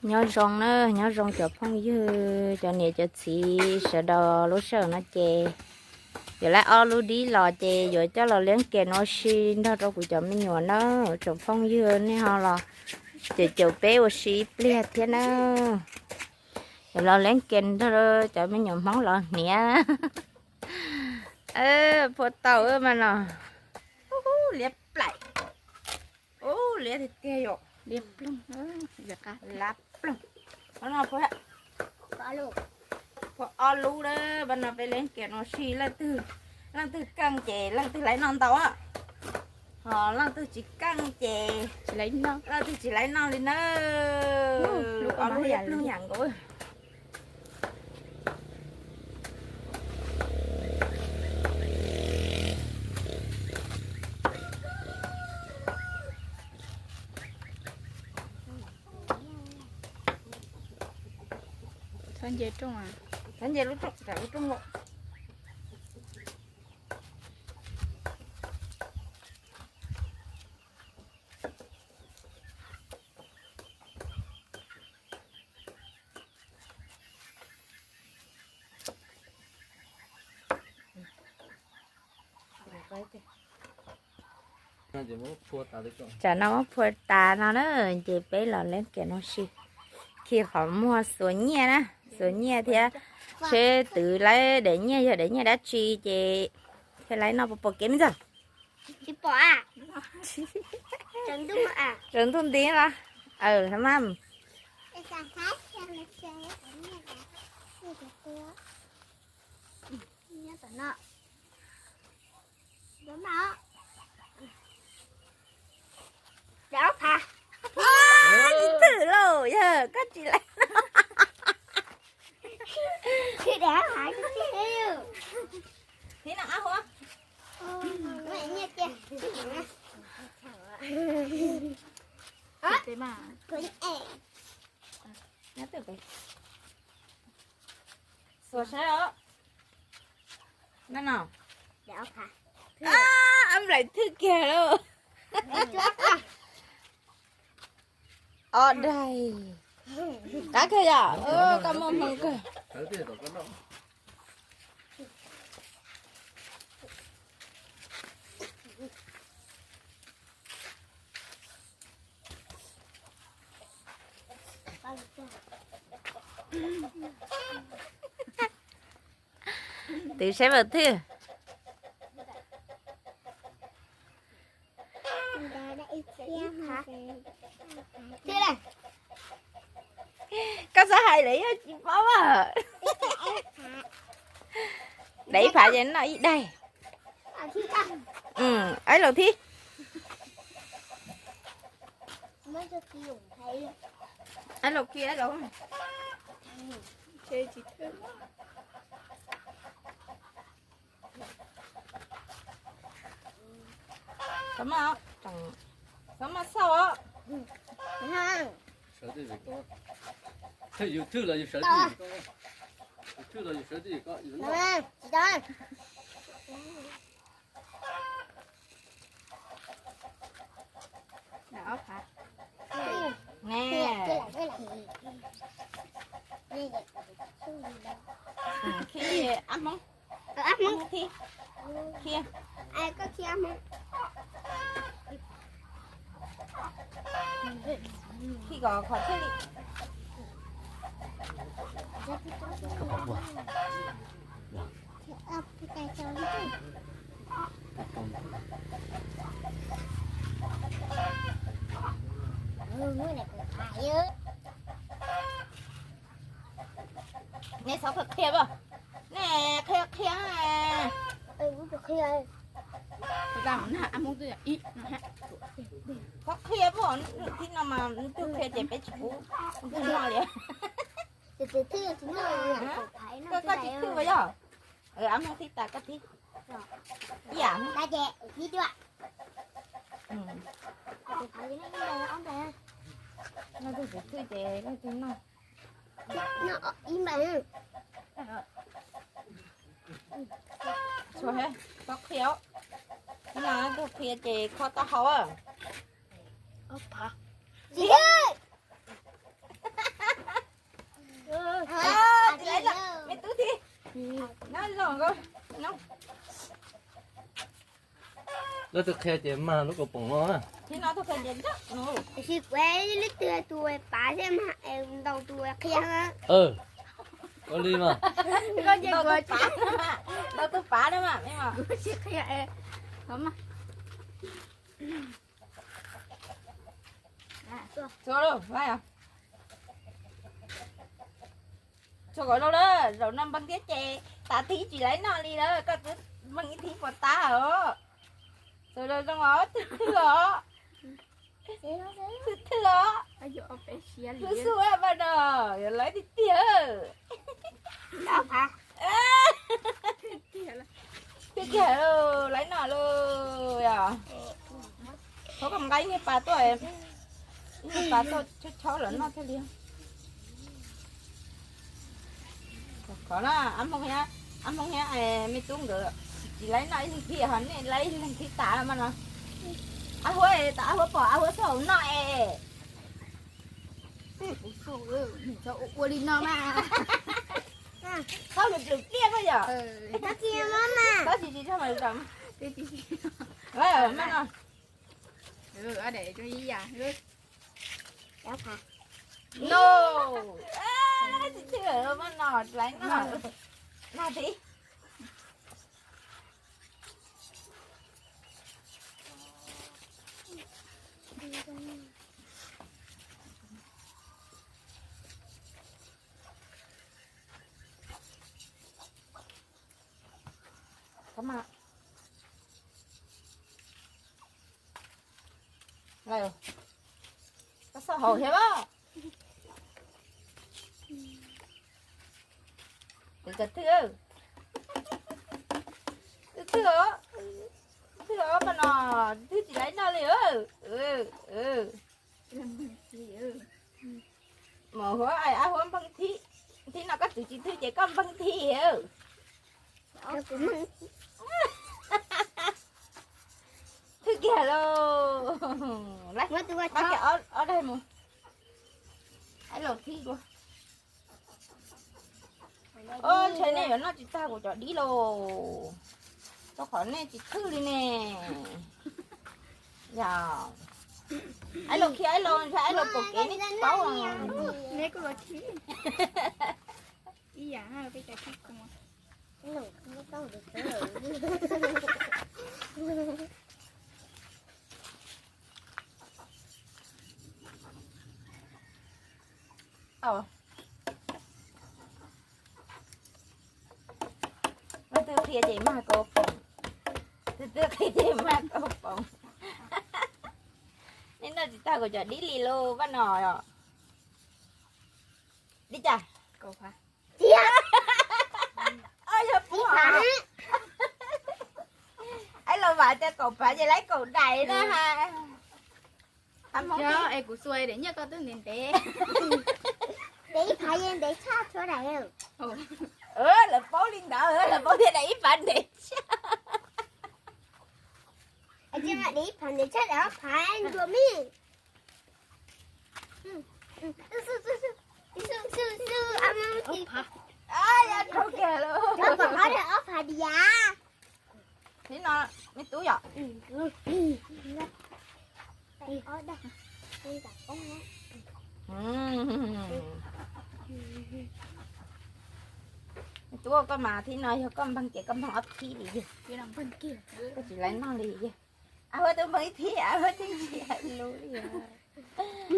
Nyob zoo na, nyob zoo cov phooj ywg, cov niam cov txiv sawv daws lub sij hawm no ces yuav laib ob lub dib los ces yuav coj los liab kias ua si nrog rau kuv cov me nyuam na. Tsoom phooj ywg nej ho los caum caum peb ua si ib pliag thiab na. Yuav los liab kias nrog cov me nyuam Hmoob los hniav. Phua tau mas no. Liab plaim. Ub, liab tiag tiag yom. Liab ploog, lab ploog. Phua ob lub, phua ob lub a, pab no peb leej kiag no si leej twg, leej twg keej ces leej twg laib noj ntau, ho leej twg tsis keej ces leej twg tsis laib noj li na. Ob lub liab ploog yam nkaus. Txhob nce rooj, txhob nce lub rooj, lub rooj. Tsam no muab phua tas no na, ces peb los leeb kiag no si. Khi qhov muag xuas nyiaj na, xuas nyiaj thiab seb twv laib daim nyiaj yog daim nyiaj dab tsi ces thiaj laib noj puas pom kev me ntxawg. Tsaus ntuj nti los. Tsis twm lauj, yog koj tsis laib no. Xuas saib os. No no. Ab, nplaim thwj kiag lauj. Ob daig. Qab kawg yom, koj muaj hmoo kawg. Twv saib Vam Thwj. Koj txhob hais lawm yog tsis paub. Daim ib phav ces noj ib daig. Aib laus thib. Aib laus kiag, aib laus. Xav mas, xav mas xauj os. Yus thwj los yus sawv twj, yus thwj los yus sawv twj. Neb, khi ab Hmoob, ab Hmoob khi, khi, khi kom qhov thiaj li. Nej txhob qhia qhia, nej qhia qhia. Txhob qhia, thib no mas nws twb qhia ces peb tsis pub noj li. Koj tsis thwj yog? Ab Hmoob thib tas koj thib. Ib yam. Leej twg thwj ces leej twg noj. Txhob qhia, txhob qhia ces kho taub hau. Koj twb qhia ces mag lub kaus poom no. Tab sis kuv lub twg tus pav thiab mas ntaus tus qhia na. Ua li mas. Ntaus tus pav na mas. Txhua kom zoo lawm, zaum no npleeg thiab ces tas thib tsis laib noj li lawm, koj twb npleeg ib thib puas tas os. Sawv daws zoo os, thwj thwj os. Thwj thwj os. Thwj xub paj no, yuav laib tiag tiag. Thwj kiag lauj, laib noj lauj yom. Thov koj mus nqa ib niag pas tuaj, ib niag pas tuaj chob chob los noj thiaj li. Qhov no, ab Hmoob thiab, ab Hmoob thiab me tub nkawd tsis laib noj ib leeg thib, ho nej laib ib leeg thib tas mas no. Ab Huab, tau ab Huab pom ab Huab xub hauv noj es. Ua li no mas. Tau lwm lwm pliaj koj yom. Tsis tsis tsis tsis mas no. No, tsis tsis mas no, laib no. No thiab. Koj xub hauv thiab as. Tus cov thwj, thwj, thwj os, mas no thwj tsis laib noj li. Mas Huab, ab Huab npleeg thib, thib no koj txwv tsis thwj ces koj npleeg thib. Thwj kiag lauj. Laib, ob daim mus. Ab los thib dua. Ntshe nej yuav noj tsis tag kuv cov dib lauj, rau qhov nej tsis thwj li ne. Yog, ab los khi, ab los, ntshe ab los pom kev nej tsis paub. Leej twg qhia ces mag kaus poom, leej twg qhia ces mag kaus poom. Nej noj tsis tag kuv cov dib li lauj, paj no os. Dib cas? Yog puv. Ab los vam tias kaum phav ces laib kaum daim na ha. Yog es kuv xuas daim nyiaj koj twb ntev ntev. Daim ib phav yeej ntev tshaj txhua daim. Lawv paub li ntawd, lawv paub tias daim ib phav ntev tshaj. Daim ib phav ntev tshaj daim ob phav ntuas me. Ob phav diav. Thib no, me tub yom. Me tub, koj mas thib no yog koj npleeg ces koj npleeg ob thib li yog. Koj tsis laib noj li yog. Ab Huab twb npleeg ib thib, ab Huab twb ntsia lus li.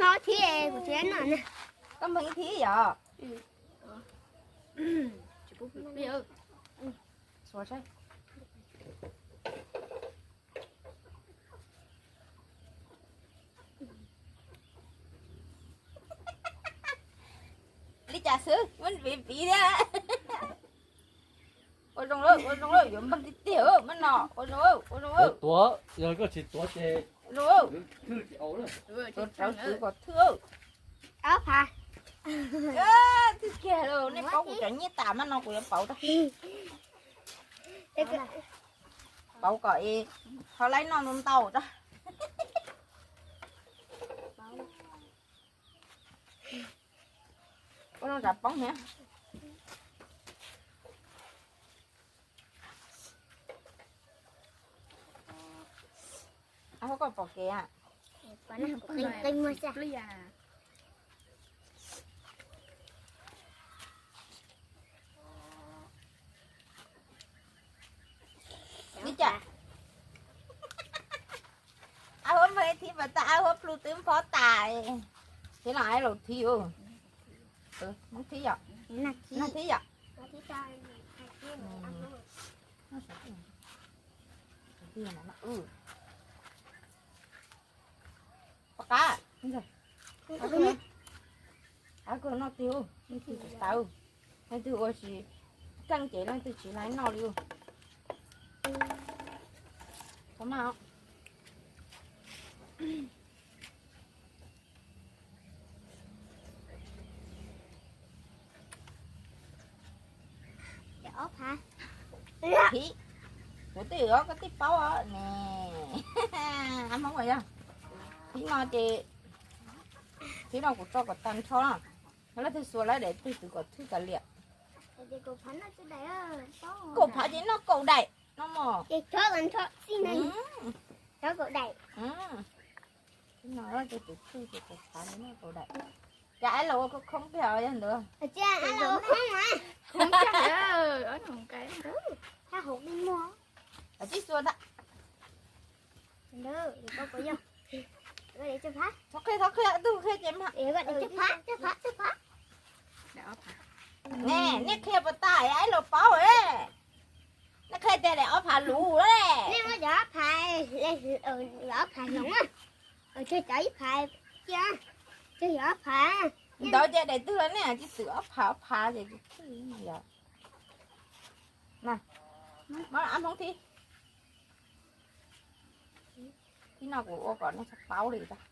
Noj thib kuv tsis laib noj na. Koj npleeg ib thib yom. Li cas xwb, muab piv piv thiab. Ua zoo lawm, ua zoo lawm, yuav npleeg tiag tiag maj no, ua zoo, ua zoo. Tuav, yog koj tsis tuav ces, tuav, tuav txwv kom thwj. Ob phav. Thwj kiag lauj, nej paub kuv cov nyiaj tas maj no kuv yuav pauv rau. Pauv kom ho laib noj ntau ntau rau. Ua zoo tsav poob thiab. Huab koj pom kev a. Li cas? Ab huab npog thiab pas tas ab huab plhu twb npog tas. Thiab no ab laus thiab. Hmoob thiab yom? Nag thiab yom? Pom qab. Ab koj noj twg, leej twg tsis tau, leej twg ua tsis keej ces leej twg tsis laib noj li. Ob phav. Thiab, kuv twb, koj twb paub ne. Ab Hmoob yog, thiab no ces, thiab no kuv tso kom tag nrho na. Leej twg xuas lawv daim twg twv kom thwj kav liam. Kaum phav ces noj kaum daim no mog. Kaum daim. Cas ab laus ua khoob khoob kiag yog ntawd. Ab laus ua khoob. Thaj hauv li muag. Tsib xuas ntag. Thov qhia, thov qhia, tug qhia ces mas. Ne, nej qhia puas tas, ab laus paub. Nej qhia tias daim ob phav luv lawm. Nej muab cov ob phav, ob phav hloov, cog cov ib phav cia, cog cov ob phav. Ntawd ces daim twg los nej tsis txwm ob phav ob phav ces tsis txwm yom. Ab Hmoob thiab. Ib no kuv ua kom nej txhob paub li tag.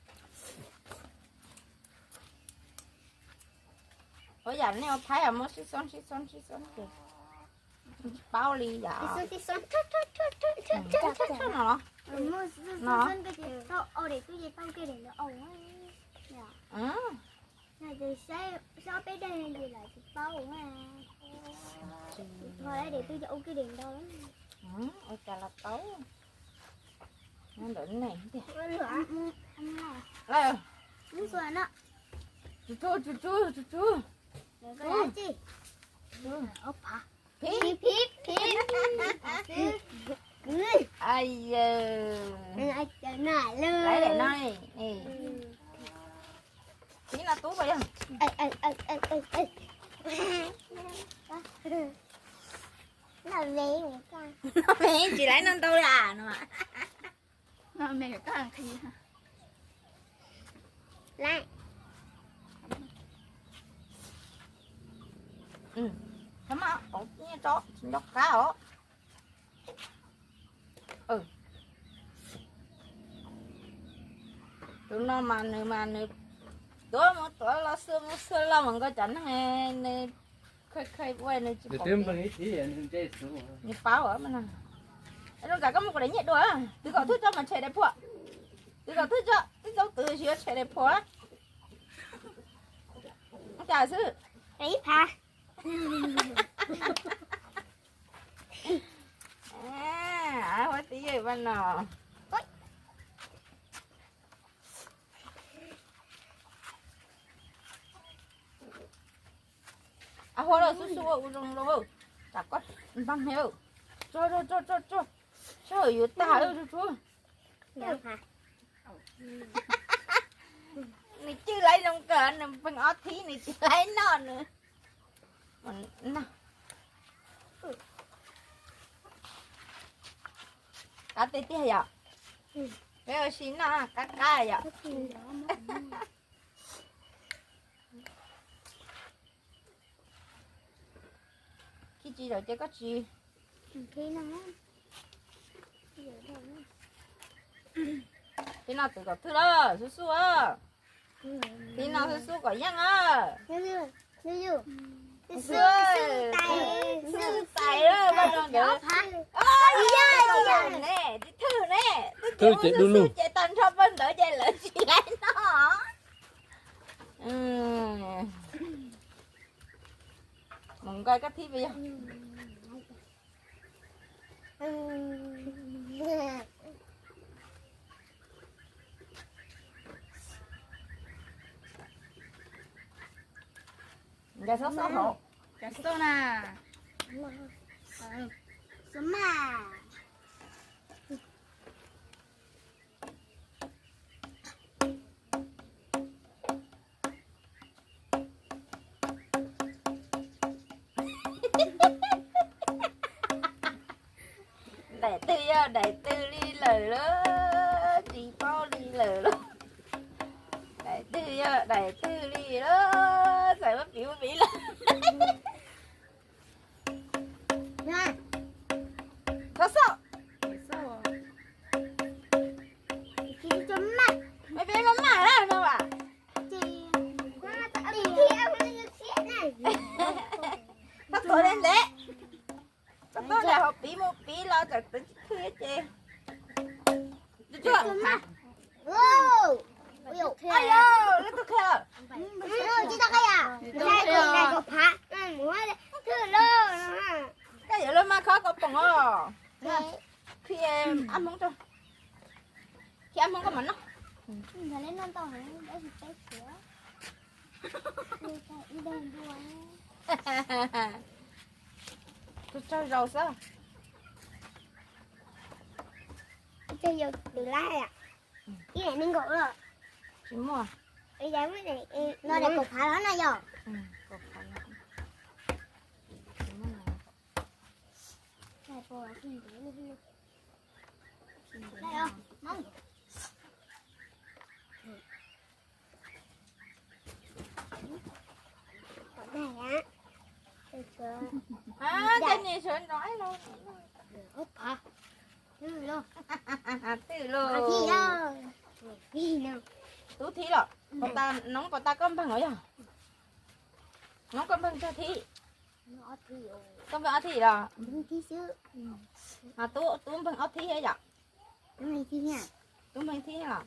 Ua yam nej ua phaib muab sib xoob sib xoob sib xoob ces tsis paub li yom. No los. Ua cas los tau. Ntawm nej tiag. Tsuj tsuj tsuj tsuj tsuj. Phib phib. Ai yawg. Lawv daim no. Phib no tub puas yog? Noj me tsis laib noj ntau li no. Noj me koj qhia. Tso, tsis nco qab os. Tus no mas nws mas nws tuav mus tuav los xwb mus xwb los mas nkawd cov neeg nws khawb khawb ua nws tsis pom. Nws paub. Zoo li koj mus kuv daim nyiaj dua, twv kaum thwj tso mas tshem daim phuam. Twv kaum thwj tso, twb txaus twv tsis yuav tshem daim phuam. Ua cas xwb. Ib phav. Huab tib yawg vaj no. Huab los xub xub ua zoo los, tsam koj npaj me. Tso tso tso tso, sij hawm yuav tag. Nws cwj laib zoo kawg, nws peeg ob thib nws tsis laib noj nws. Qab tiag tiag yom. Peb ua si noj qab qab yom. Khib tsis zaum ces koj tsis. Tib no twv kom thwj lawm xub xub. Tib no xub xub kom yeej a. Xub xub tais lawm vaj no ntawd. Ne, tib thwj ne, twb tias mus xub xub ces tag nrho pawg ntawd ces lawv tsis laib noj. Mus nqa koj thib pes yog. Cas xob xob hauv. Cas xob na. Daim twg yog daim twg li lawm lauj, tsis paub li lawm lauj. Daim twg yog daim twg li lauj, txawm muab piv muab piv lawm. Thov xauj. Maj maj lawm no as. Thov thov ntev ntev. Koj tuaj ntawm hauv piv mus piv los txawm twv tsis khwb ces. Lub twg qhia? Koj yuav luag mas khob kaus poom os. Khi ab hmoob rau. Khi ab hmoob koj mam noj. Tsaug tsaug zaus xwb. Ib leeg me nkaum los? Tsis muaj. No daim kaum phav los na yog? Twb los. Tub thib los, pos tas, noob pos tas koj npeeg los yog? Noob koj npeeg tag thib? Koj npeeg ob thib los? Mas tub, tub npeeg ob thib thiab yom? Tub npeeg thib los?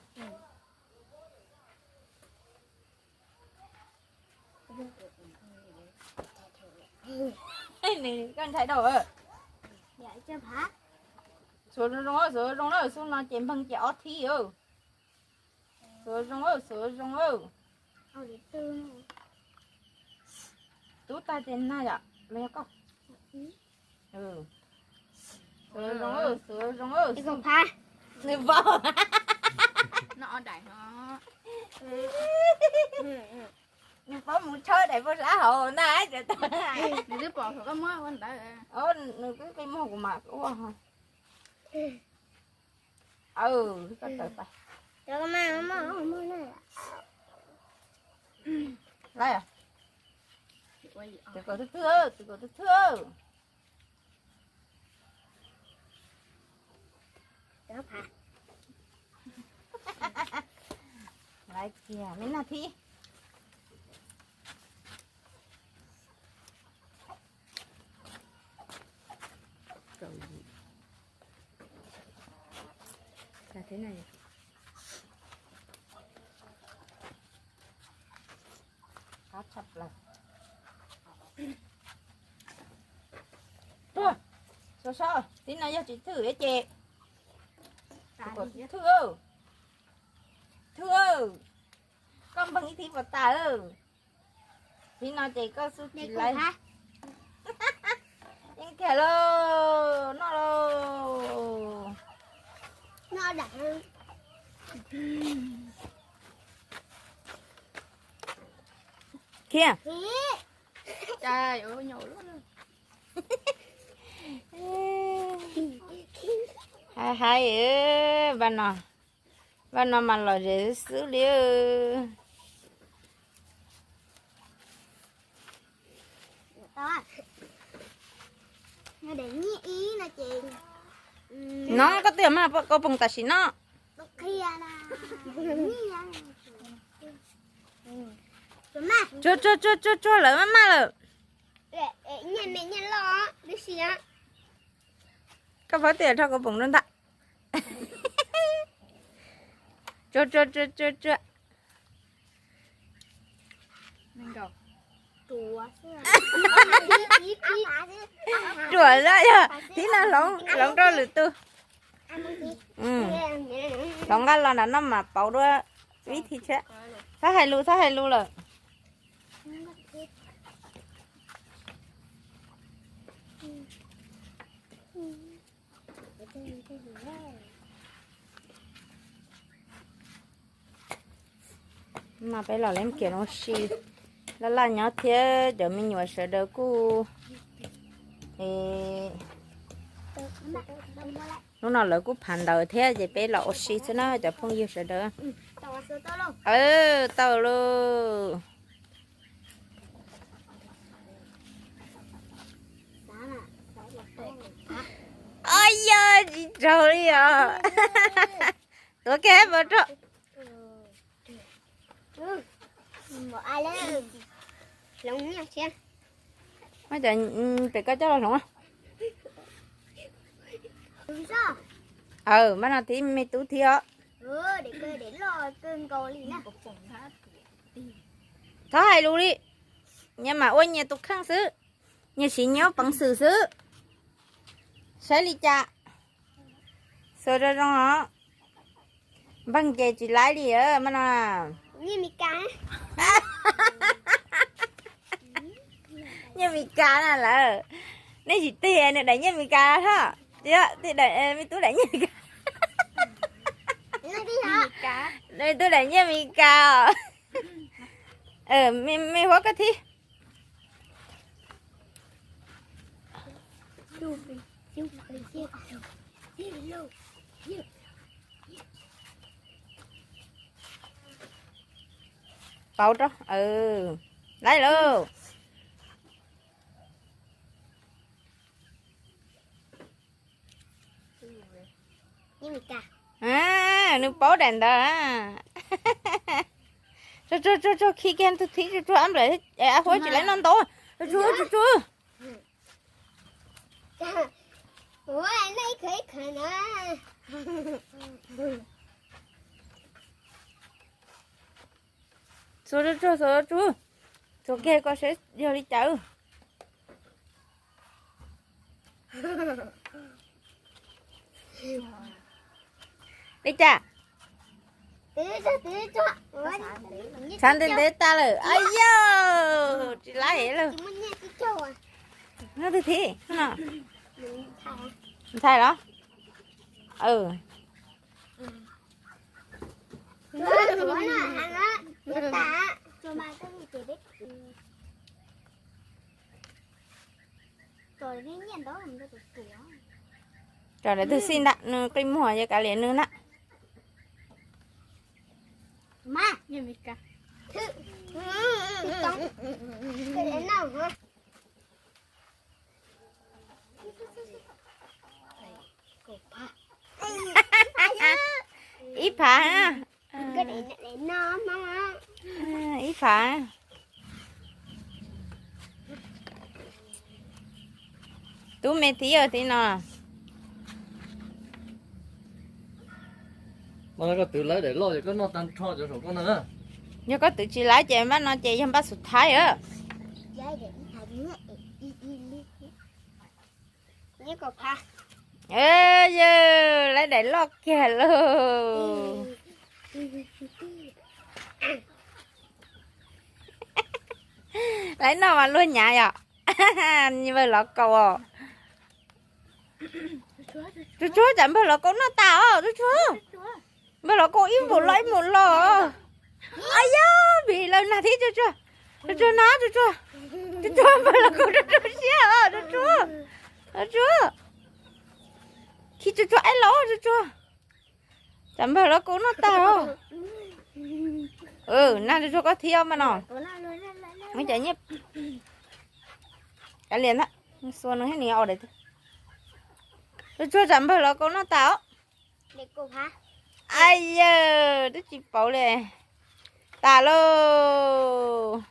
Nws koj ntshai dhau. Xuav zoo zoo, xuav zoo na, xub no ces npeeg ces ob thib. Xuav zoo, xuav zoo. Tub tag ces nag yom, los yog koj? Xuav zoo, xuav zoo. Nws paub. Nws paub mus tshawb daim poj sab hauv na. Nws twb pom koj muab ua ntawd. Nws twb qi muag kuv mam ua. Koj tawm pais. Lawm. Twv kom twb thwj, twv kom twb thwj. Laiv kiag me nag thib. Qab tshaj plaws. Tuaj, so so, tib no yog tsis thwj ces. Thwj, thwj, koj npeeg ib thib pos tas. Tib no ces koj xub tsis laiv. Yeej kiag lauj, noj lauj. Khiav. Hais hais, vaj no, vaj no mas lom zem xwb li. No koj twb yog maj koj poog tam sim no. Tsuag tsuag tsuag tsuag lawm, maj maj lawm. Koj pab twb yog rho koj poog rau ntag. Tsuag tsuag tsuag tsuag tsuag. Ruam xwb yog tib no hloov rau lwm tus. Hloov nqa los nram no mas pauv dua ib thib thiab. Txhob hais lus, txhob hais lus lawm. No peb los leej kiam ua si, laj laj nyob thiab cov me nyuam sawv daws kuj, hnub no lawv kuj phav ntawv thiab ces peb los ua si xwb na cov phooj ywg sawv daws. Tau lauj. Yog tsis raug li os. Tuav kiag pov rau. Pem koj coj los hloov. Aw, mas no thiab me tub thiab os. Txhob hais lus li, nyias mam ua nyias tus kheej xwb, nyias siv nyias peev xwm xwb. Saib li cas, xuas zoo zoo os. Npeeg ces tsis laib li mas no. Nyiaj Mes Kas na lawm. Nej tsis tias nws daim nyiaj Mes Kas hos? Me tub daim nyiaj Mes Kas. Me tub daim nyiaj Mes Kas os. Me huab koj thib. Pauv rau, laib lauj. Nws paub daim ntawd. Tsuag tsuag tsuag tsuag, khi kiag tus thib tsuag tsuag, ab nplawm, ab huab tsis laib noj ntau. Tsuag tsuag tsuag tsuag. Tsuag tsuag tsuag tsuag tsuag, tsuag kiag koj saib yog li cas. Li cas? Tshav ntev ntev tas lawm. Aib yau, tsis laib lawm. Noj twg thib no? Ntxhais los? Tso lawv twg xij ntag, nws qi muag ces kav liam nws na. Ib phav. Ib phav. Tub me thib yog thib no. Koj twv laib daim loj ces koj noj tag nrho cov saum koj na. Yog koj twv tsis laib ces npaj no ces yog npaj xub thaib a. Yawg, laib daim loj kiag lauj. Laib noj mas luag nyav yom. Npawg los kaus os. Tsuag tsuag, tsam npawg los kaus noj tas os, tsuag tsuag. Npawg los kaus ib npaum los ib npaum los. Aib yau, vim lawv nag thib tsuag tsuag. Tsuag tsuag no, tsuag tsuag. Tsuag tsuag, npawg los kaus tsuag tsuag siab os, tsuag tsuag. Tsuag tsuag. Khi tsuag tsuag aib los tsuag tsuag. Tsam npawg los kaus noj tag os. Nag tsuag tsuag koj thib mas no. Kav liam ntag, xuas nws thiab nws os. Tsuag tsuag, tsam npawg los kaus noj tas os. Aib yawg, twb tsis pauv li. Tas lauj.